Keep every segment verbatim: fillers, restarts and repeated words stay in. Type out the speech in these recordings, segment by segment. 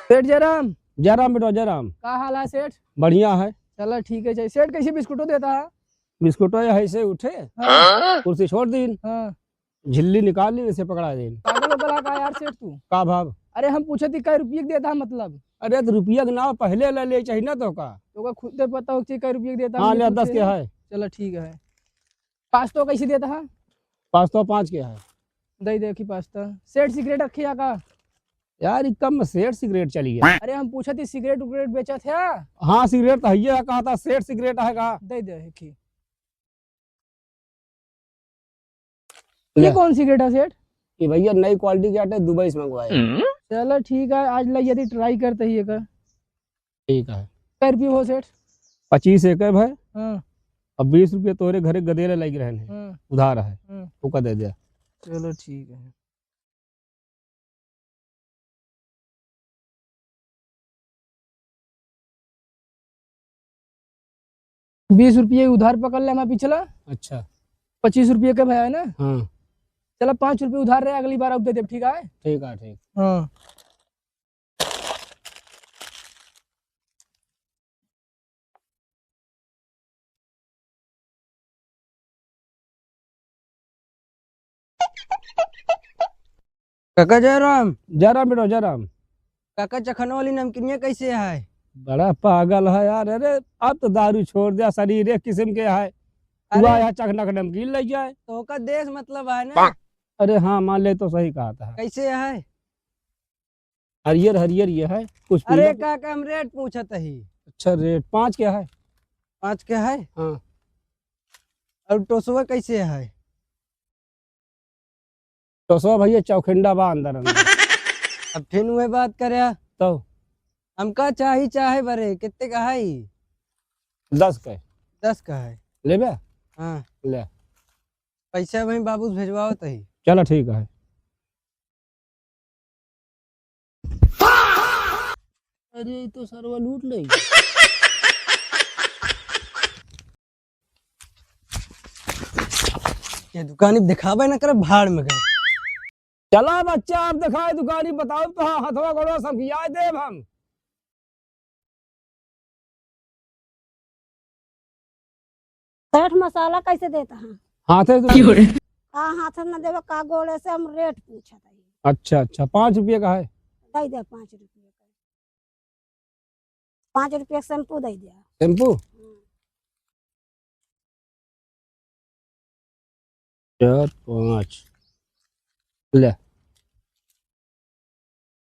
सेठ जयराम। जयराम बेटा, जयराम। का हाल है सेठ? बढ़िया है। चला ठीक है। सेठ, कैसे बिस्कुटो देता है? बिस्कुटो ये ऐसे उठे, हाँ। कुर्सी छोड़ दीन, हाँ। झिल्ली निकाल ली, इसे पकड़ा दीन। पागल हो गया का यार सेठ तू? का भाव? अरे हम पूछे थी कै रुपये के देता है मतलब? अरे तो रुपया के नाव पहले ले ले चाहिए ना तो का? तो का खुद तो पता हो चाहिए कै रुपये के देता है, हाँ, हमने ले पूछे दस के ना। है। चला ठीक है। पाँच तो कैसे देता है? पाँच तो पाँच के है। दे दे कि पाँच तो। सेठ सिगरेट रखे या का? यार, ई कम सेठ सिगरेट चली है। अरे हम पूछत ही सिगरेट उगरेट बेचत है? हाँ, सिगरेट तो हइये है, कहा था सेठ सिगरेट है का? दे दे, एक ही। ये ले। कौन सिगरेट है सेठ? ये भैया नई क्वालिटी के आटे, दुबई से मंगवाए। चलो ठीक है, आज ले यदि ट्राई करते ही एक। ठीक है। कै रुपये हो सेठ? पच्चीस एक है भाई। हाँ। अब बीस रुपये तोरे घरे गदेले लाइग रहने। हाँ। उधार है। हाँ। ओका दे दे। चलो ठीक है। बीस रुपये उधार पकड़ ले हमारा पिछला। अच्छा। पच्चीस रुपये का भया है ना? हाँ। चला, पाँच रुपये उधार रहे, अगली बार अब दे देब, ठीक है? ठीक है, ठीक। हाँ। काका जयराम। जयराम बेटा, जयराम। काका, चखना वाली नमकीनिया कैसे है? बड़ा पागल है यार। अरे, अब तो दारू छोड़ दिया, शरीर एक किस्म के है। अरे। हुआ यहाँ चखना का नमकीन ले जाए। तो ओका देश मतलब है ना? अरे हाँ, मान ले तो सही कहा था। कैसे है? हरियर हरियर ये है, कुछ अरे पीला। काका, हम रेट पूछत ही। अच्छा, रेट पाँच के है? पाँच के है? हाँ। और टोसवा कैसे है? टोसवा भैया चौखिंडा बा अंदर अंदर। अब फिर वह बात करे। तो? हमका चाही चाहे बरे, कितने का है ई? दस के। दस का है। लेबे? हाँ। ले। पैसा वहीं बाबू से भेजवावत ही। चला ठीक है। अरे, ई तो सरवा लूट ले। ये दुकानी दिखावे न करे, भाड़ में गए। चला बच्चा, अब दिखाए दुकानी, बताओ तो हाँ, हथवा गोड़वा सब खियाए देब हम। सेठ, मसाला कैसे देता है? हाथे से। का हाथे न देवे, का गोड़े से? हम रेट पूछत है। अच्छा, अच्छा, पाँच रुपये का है? दे दे पाँच रुपये का। पाँच रुपये का शैम्पू दे दिया। शैम्पू? हम्म। चार, पाँच। ले।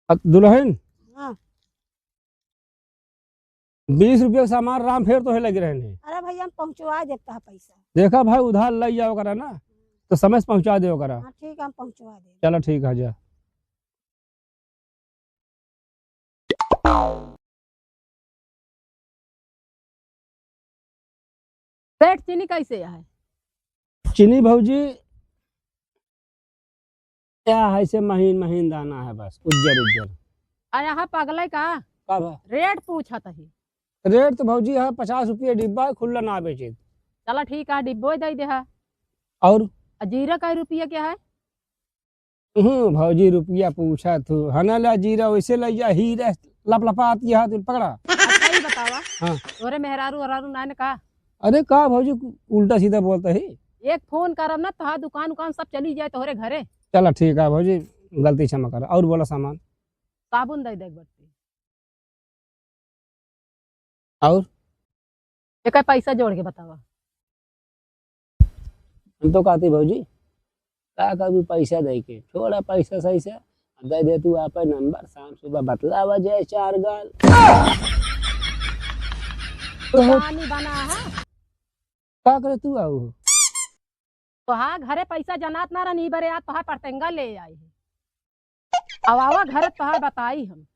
अब दुल्हन, हाँ। बीस रुपया के सामान राम फेर तोहे लगे रहने। अरे भैया, हम पहुँचवा देता है पैसा। देखा भाई, उधार लइ जाओ करा ना, तो समय से पहुँचा देओ करा। हाँ, ठीक है, हम पहुँचवा देब। चला, ठीक है, जा। सेठ, चीनी कैसे है? चीनी भौजी, या है से महीन महीन दाना है बस, उज्जर उज्जर। आ, यहाँ पगले का? का बा? रेट पूछत ही। रेट तो भौजी है पचास रुपये डिब्बा है, खुल्ला ना बेचे। चला ठीक है, डिब्बो ही दे दे है। और? आ, जीरा कै रुपया के है? हम्म, भौजी रुपया पूछा तू, हना ला जीरा वैसे लइ जा, हीरे लपलपात यहाँ तू पकड़ा। अच्छा, ई बतावा, हाँ। तोरे मेहरारू ओरारू नान का? अरे का भौजी, उल्टा सीधा बोलता है। एक फोन करब ना, तोहार दुकान उकान सब चली जाए तोहरे घरे। चला ठीक है भौजी, गलती क्षमा कर। और बोला सामान? साबुन दे दे एक बट्टी। और? एकर पैसा जोड़ के बतावा। हम तो कहती भौजी, का करबू पैसा दे के? थोड़ा पैसा सही से दे दे तू आपन नंबर, शाम सुबह बतलावा जाए चार गाल। पानी बना है। का करे तू आऊ? तोहार घरे पैसा जनात ना रहनी बरे, आज तोहार परतेंगा ले आई है। अब आवा घरे तोहार बताई हम।